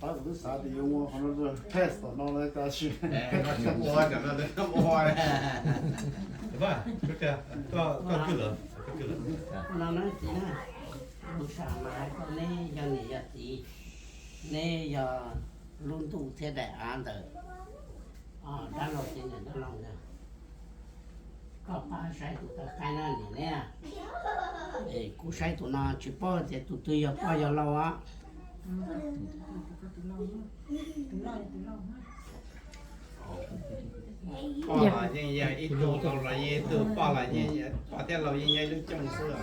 Tab kuv twb xav tias yuav ua qhov no test tom no no tab sis ua, koj kwj lawm, koj kwj lawm. Lus sam mas hais tias neb yog niam yog txiv, neb yog lub ntuj thiab daim av ntawm dab laug thiab niam dab laug ntag. Koj pab saib tus tawv qaib no niam ne, es kuv saib tus no tsis paub tias tus twg yog poj yog lau os. Poj los yeej yog ib tug, lau los yeej ib tug, poj los yeej, poj thiab lau yeej yog ib lub cooj xwb os.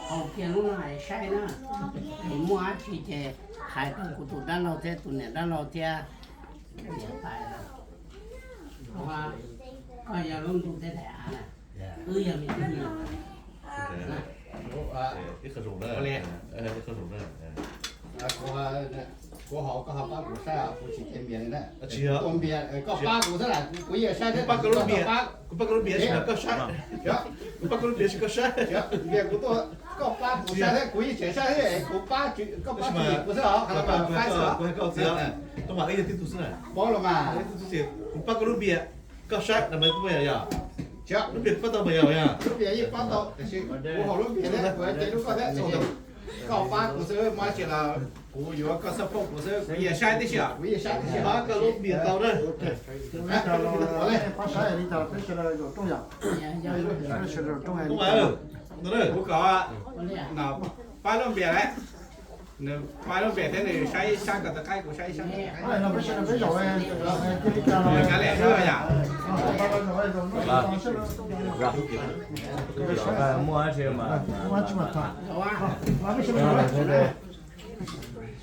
Hau kiag lub no hais saib na, es muaj dab tsi ces hais rau kuv tus dab laug thiab tus niam dab laug thiab. Niam tais, koj yog lub ntuj thiab daim av na, wb yog me tub me nyuam. Kuv hau koj ho pab kuv saib, kuv tsis cia npias li na. Tua npias koj pab kuv xwb na, kuv yeej saib thiab. Kuv pab koj lub npias, kuv pab koj lub npias tsis yog koj saib. Kuv pab koj lub npias tsis koj saib. Npias kuv tuaj, koj pab kuv saib thiab, kuv yeej tseem saib thiab, kuv pab, koj pab tsis kuv xwb os. Kuv hais koj txiv, koj mas wb yog tib tug xwb na. Paub los mas. Kuv pab koj lub npias, koj saib no mas yog. Lub npias kuv pab tau mas yog, yog. Lub npias yeej pab tau, tiam sis kuv hau lub npias thiab, kuv ces lub koj thiab. Koj pab kuv xwb, muaj dab tsi los kuv yuav koj support kuv xwb, kuv yeej saib tib si, kuv yeej saib tib si. Pab koj lub npias tau na. Pab saib li cas peb sawv daws zaum rooj yom. Peb sawv daws zaum rooj hais li cas. Kuv kom pab lub npias lawm, nws pab lub npias thiab nws saib ib sab ko taw qaib, kuv saib ib sab ko taw qaib. Peb sawv daws peb zaum cia li cas los kav liam xwb yom. Muaj dab tsi mas tham.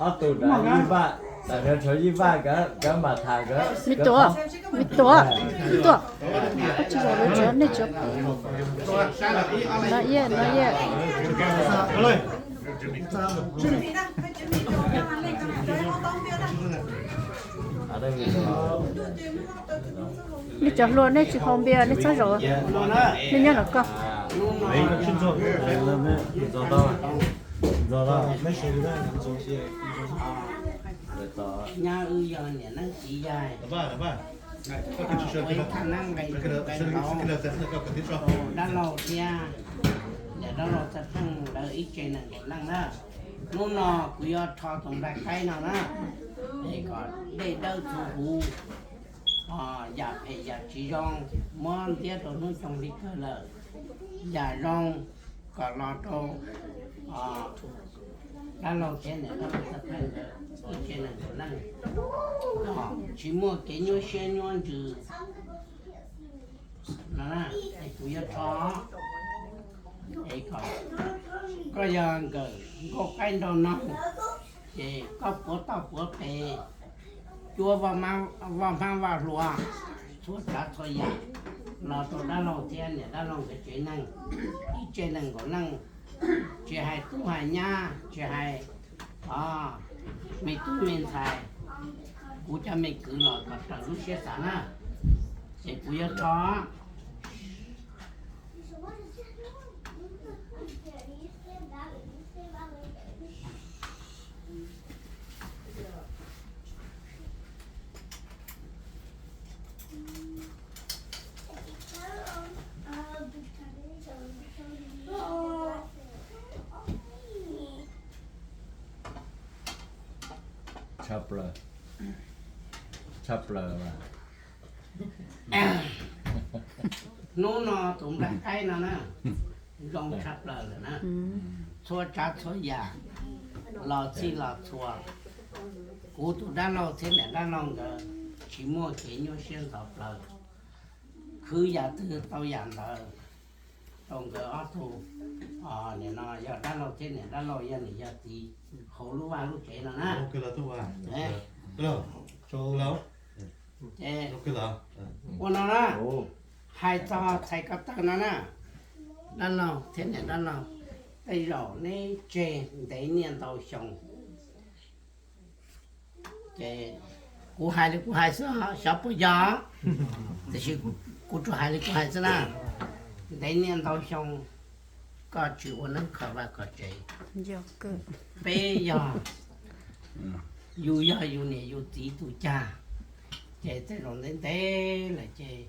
Ob tug ntawd ib vaj, tam sim no tshuav ib vaj, nkawd mam tham nkawd. Me tuav, me tuav, me tuav. Tsis zaum lawv tsis, nej tsis, no yej, no yej. Nej cov hluas nej tsis haus npias nej txhob zaum, nej nyob los koj. Nyab wb yog niam neeb txiv yaig, ua ib thaj neeb nqe nqe ntaub, dab laug thiab niam dab laug Txawj Pheej lawv ib tse nees nkaum leej na. Hnub no kuv yuav rho tus nplaig qaib no na, es kom dej dawb txhuv huv, yam phem yam tsis zoo muab ntiab rau hnub xyoo hli kawg lawm, yam zoo kom los rau dab laug thiab niam dab laug Txawj Pheej ib tse nees nkaum leej, tsis muaj kev nyuaj siab nyuaj ntsws no na. Es kuv yuav rho, es kom koj yog nkawm nkauj qaib nraug noog, ces koj puav toj puav pes, cuab vaj hmab vaj hluas, txhua tsav txhua yam los rau dab laug thiab niam dab laug nkawd tsev neeg ib tse nees nkaum leej, tsis hais tub hais nyab, tsis hais me tub me ntxhais, kuv cov me kwv los kom raws lub siab xav na. Ces kuv yuav rho tshaj plaws, tshaj plaws. Hnub no tus nplaig qaib no na, zoo tshaj plaws lawm na. Txhua tsav txhua yam los txhij los txhua, kuv tus dab laug thiab niam dab laug nkawd tsis muaj kev nyuaj siab ntxhov plaws. Khwv yam twg tau yam ntawd rau nkawd ob tug. Nim no yog dab laug thiab niam dab laug yog niam yog txiv hauv lub vaj lub tsev no na. Ua no na, hais txog txhais ko taw no na, dab laug thiab niam dab laug, tej zaum neb tseg ntev niaj ntau xyoo. Ces kuv hais li kuv hais xwb, xyov puas yog, tiam sis kuv tsuas hais li kuv hais xwb na. Ntev niaj ntau xyoo koj tsis ua neeb kho vaj kho tsev, peb yog, yus yog yus niam yus txiv tus cag, ces tej zaum ntev ntev lawm ces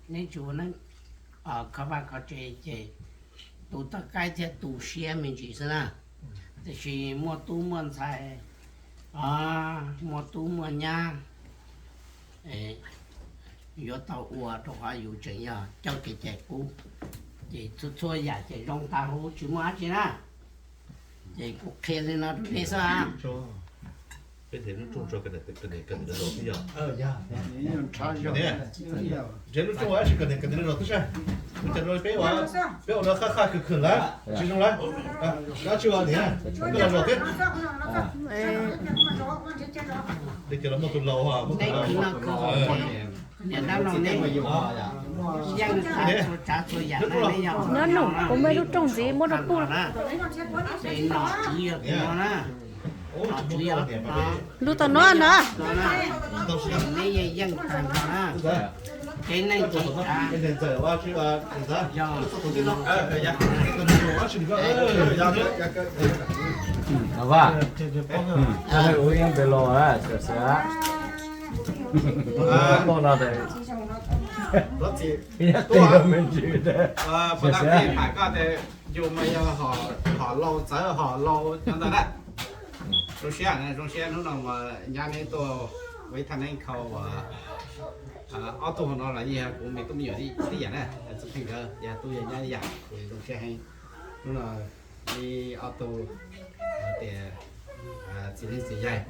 neb tsis ua neeb kho vaj kho tsev ces tu toj qaib thiab tu siab me ntsis xwb na. Tiam sis muaj tub muaj ntxhais, muaj tub muaj nyab, yuav tau ua rau qhov yus tseem yog coj kev cai qub, ces txhua txhua yam ces zoo tas huv tsis muaj dab tsi na. Ces kuv qhia li no rau nej xwb. Peb nrhiav lub rooj tso, kom nws zos xwb yog. Nrhiav lub rooj ua dab tsi kom nws zos xwb sab. Ua cas rau peb ua, peb ua no qaj qaj khwm khwm lawm, tsis zoo lawm. Dab tsi ua niam, peb los zos thiab. Tej ces los muaj tus laus, muaj tus laus. Nyob num, kuv muaj ib lub rooj ntxiv muab rau puj. Lub tau no na. Vaj, ua yeej pes los xav xav. Tuaj no tes me ntsis xav xav. Yus mas yog hom laus txawv hom laus cov ntawd na. Zoo siab, zoo siab hnub no mas nyab neb tuaj ua ib thaj neeb khau. Ob tug hauv no los yeej yog kuv me tub me nyuam tib yam na, txij nkawd yog tub yog nyab ib yam, kuv zoo siab heev. Hnub no ib ob tug hais tias txiv neej txiv yaig,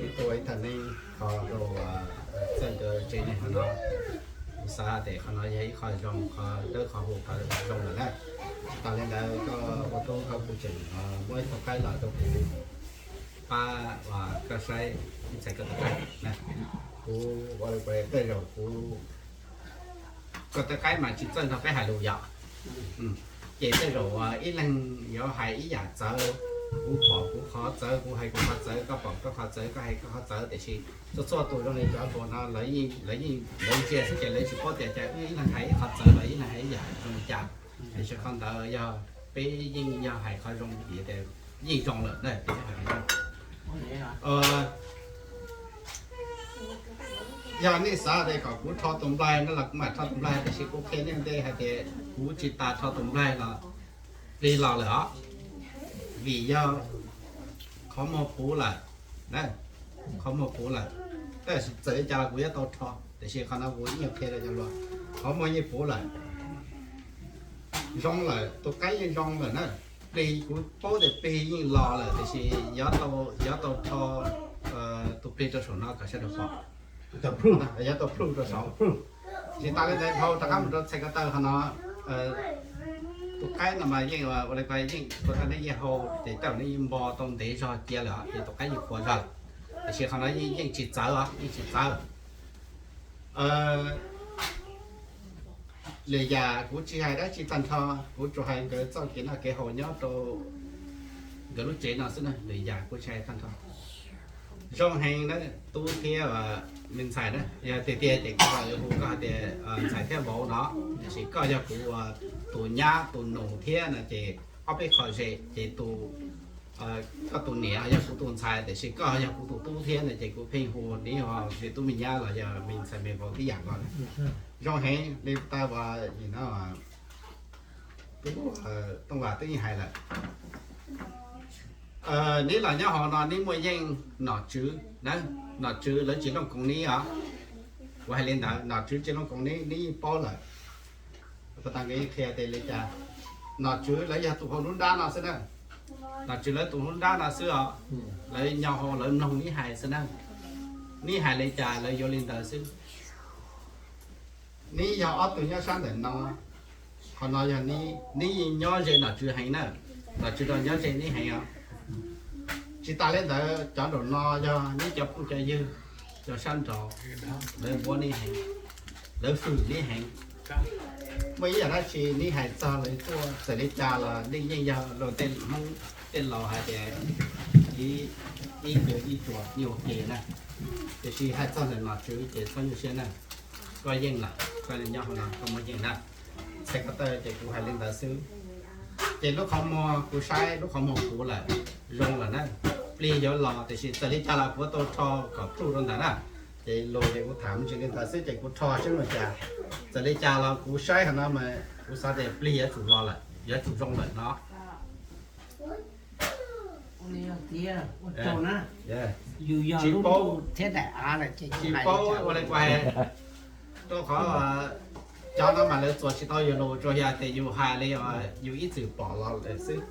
ib tuaj ib thaj neeb kho rau txawj nkawd tsev neeg qhov no. Kuv xav tias qhov no yog ib qho zoo, qhov dawb qhov huv qhov zoo lawm na. Tsis tas li ntawd koj ua tub koj kuj tseem muab ib tug qaib los rau kuv pab koj saib ib txhais koj tus qaib. Kuv ua li tej zaum kuv koj tus qaib mas tsis txawj nrog peb hais lus yom. Ces tej zaum ib leeg yuav hais ib yam txawv, kuv pom kuv qhov txawv, kuv hais kuv qhov txawv, koj pom koj qhov txawv, koj hais koj qhov txawv, tiam sis txhua txhua tus zoo li cov hluas no lawv yeej, lawv yeej, lawv ntsia xwb ces lawv tsis paub tias cas wb ib leeg hais ib qhov txawv los ib leeg hais ib yam zoo li cas. Tiam sis qhov ntawd yog peb yeej yog hais qhov zoo vim tias yeej zoo lawm na. Yog nej xav tias kom kuv rho tus nplaig no los kuv mam rho tus nplaig, tiam sis kuv qhia nej ua ntej hais tias kuv tsis tas rho tus nplaig los plig los lawm os, vim yog qhov muag puv lawm, qhov muag puv lawm. Tab sis txawm li cas los kuv yuav tau rho, tiam sis qhov no kuv yeej qhia rau cov hluas, qhov muag yeej puv lawm, zoo lawm, tus qaib yeej zoo lawm na. Plig kuv paub tias plig yeej los lawm, tiam sis yuav tau rho tus plig rau saum no kom sawv daws pom. Yuav tau plug rau saum. Tsis tas li ntawd dhau rov qab mus rau txhais ko taw qhov no, tus qaib no mas yeej ua li ko yeej ua tau nej yeej hau ces tej zaum nej yeej npo tau ntev zog cia lawm ces tus qaib yeej qhuav zog lawm. Tiam sis qhov no yeej tsis txawv os, yeej tsis txawv. Lwm yam kuv tsis hais dab tsi tag nrho, kuv tsuas hais nkawd txoj kev noj kev haus nyob rau nkawd lub tsev no xwb na, lwm yam kuv tsis hais tag nrho. Zoo heev na, tub thiab me ntxhais na, yog tiag tiag ces kuv hu koj hais tias ntxhais thiab vauv no, tiam sis koj yog kuv tus nyab tus nus thiab no ces ob peb qho ze ces tus, koj tus niam yog kuv tus ntxhais tiam sis koj yog kuv tus tub thiab no ces kuv pheej hu nws ua me tub me nyab los yog me ntxhais me vauv tib yam nkaus na. Zoo heev li tas uas Tooj Vam twb yeej hais lawm. Neb los nyob hauv no neb muaj yeej nom tswv, nom tswv lawv tsis looj koov neb os. Kuv hais li ntawd, nom tswv tsis looj koov neb, neb yeej paub lawm. Puas tas nkawd yeej qhia tias li cas? Nom tswv lawv yog tus hauv lub nrab no xwb na. Nom tswv lawv tus hauv nrab no xwb os. Lawv nyob hauv lawv mloog neb hais xwb na. Neb hais li cas lawv yuav li ntawd xwb. Neb yog ob tug nyob sab ntawm no, qhov no yog neb, neb yeej nyob ze nom tswv heev na. Nom tswv los nyob ze neb heev os. Tsis tas li ntawd cov nraum no yog neb cov phooj cov ywg, cov sab nraud, lawv npuab neb heev, lawv hwm neb heev. Muaj ib yam dab tsi neb hais txog lawv tuaj txawm li cas los neb yeej yog luag tej Hmoob tej laus hais tias ib, ib cwv ib tsuas yeej ua ke na. Tiam sis hais txog ntawm nom tswv ces txhob nyuaj siab na. Koj yeej lawm, koj nyob hauv no koj muaj yeej na. Txhais ko taw ces kuv hais li ntawd xwb. Ces lub qhov muag kuv saib lub qhov muag puv lawm, zoo lawm na. Plig yuav los tiam sis txawm li cas los kuv tau rho kom plug rau ntawd na. Ces lus ces kuv tham me ntsis li ntawd xwb ces kuv rho seb ua cas. Txawm li cas los kuv saib qhov no mas kuv xav tias plig yuav tsum los lawm, yuav tsum zoo lawm no. Tsis paub, tsis paub ua li kuv hais rau qhov cov no mas lawv txuas tsis tau yus lus, tsuas yog tias yus hais li yus ib txwm pom los lawm xwb.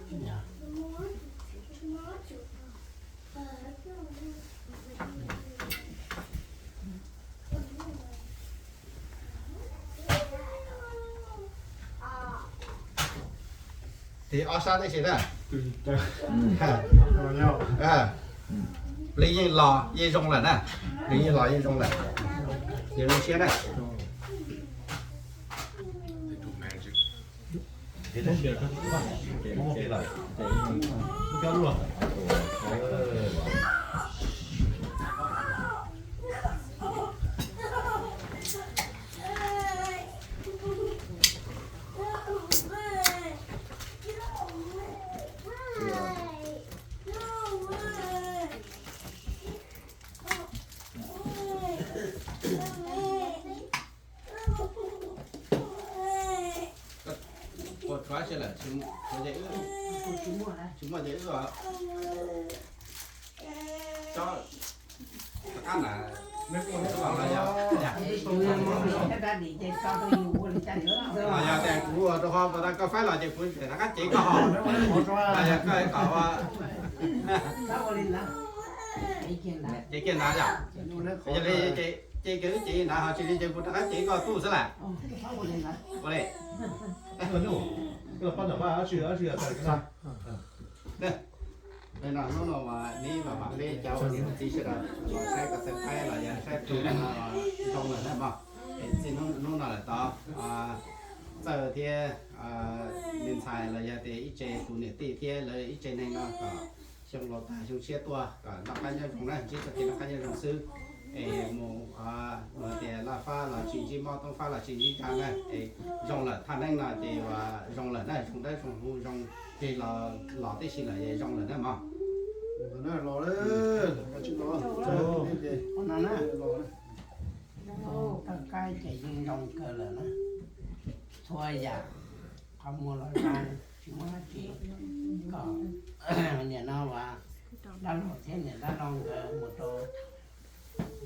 Tiv ob sab tib si na. Plig yeej los yeej zoo lawm na. Plig yeej los yeej zoo lawm. Yeej zoo siab na. Ua rov si lawm, tsis muaj ces wb, tsis muaj ces wb cob rov qab na. Yog tias kuv ua rau qhov puas tau koj faib los ces kuv rov qab cev koj ho. Yog koj kom ua ces kiag nrad yom. Yog li ces kiag wb cev nrad ho, tsis li ces kuv rov qab cev koj tuaj xwb las. Ua li. Hnub no neb mam peb cov ua niam txiv sawv daws los saib koj txhais qaib los yog saib tus zoo lawm na mog. Es txij hnub no lawm tod, Txawj thiab me ntxhais los yog tias ib tse tus niam tij thiab lawv ib tse neeg no kom xyoo laus tag xyoo tshiab tuaj kom noj qab nyob zoo na, ntsib txoj kev noj qab nyob zoo xwb. Es mus qhov tias laj fab los tsis ntsib mob, toob fab los tsis ntsib ntsa na, es zoo lawm, thaj neeb no ces uas zoo lawm na, zoo dawb zoo huv zoo plig los los tib si lawm es zoo lawm na mog. Txoj qaib ces yeej zoo kawg lawm na. Txhua yam qhov muag los zoo, tsis muaj dab tsi. Kom niam no uas dab laug thiab niam dab laug nkawd mus rau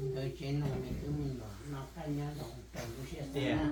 nkawd tsev neeg me tub me nyuam noj qab nyob zoo raws lub siab xav na.